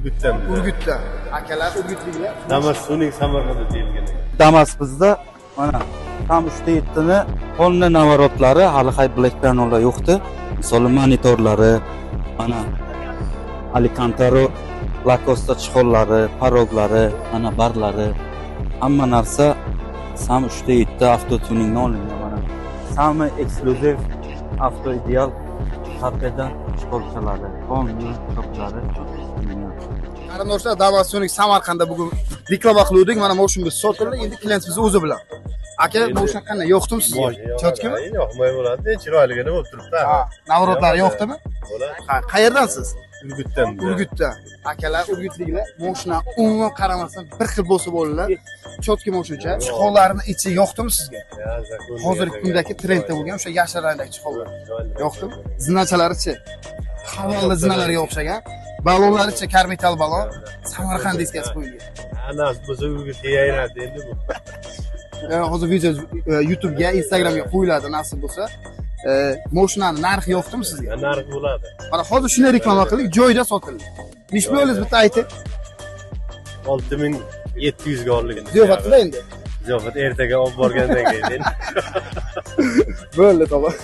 Urgutdan. Urgutdan. Akalar urgutliklar. Damas Tuning Samarqandda deyilgan. Damas bizda mana tam 3.7 ni полный наворот lari, hali hay Black Panellar yo'qdi. Misol monitorlari, mana Alcantara Lacoste чехол lari, порог lari, mana barlari, hamma narsa SAM 3.7 avtotuningni olingan mana. Самый эксклюзив avto ideal torpeda чехол chalari, полный choplari. Qarindoshlar, Damas Tuning Samarqandda bugun reklama qiluvdik. Mana mashinamiz sotildi. Endi klient bizni o'zi bilan. Aka, mashina qanday? Yoqdimi sizga? Чётко mi? Yoqmay bo'ladi. Chiroyligini bo'lib turibdi. Ha, наворот lari yoqdimi? Bo'ladi. Ha, qayerdansiz? Urgutdan. Urgutdan. Akalar urgutliklar, mashina umuman qaramasdan bir xil bo'lsa bo'ldilar. Чётко mashinacha. Чехол larini ichi yoqdimi sizga? Hozirgi kundagi trendda bo'lgan o'sha yashil rangdagi чехол lar. Yoqdimi? Zinachalarichi? Havolli zinalarga o'xshagan. Balonlarichi karmetal balon. Samarqand diskasi qo'yilgan. Nasib bo'lsa, Urgutga yayradi endi bu. Hozir video YouTube'ga, Instagramga qo'yiladi nasib bo'lsa. Mashinani narxi yoqdimi sizga? Narx bo'ladi. Mana hozir shunday reklama qildik, joyida sotildi. Nechi pul oldingiz, bitta ayting. 6700 ga oldik. Ziyofat qilay endi. Ziyofat ertaga olib borgandan keyin. Bo'ldi, tamom.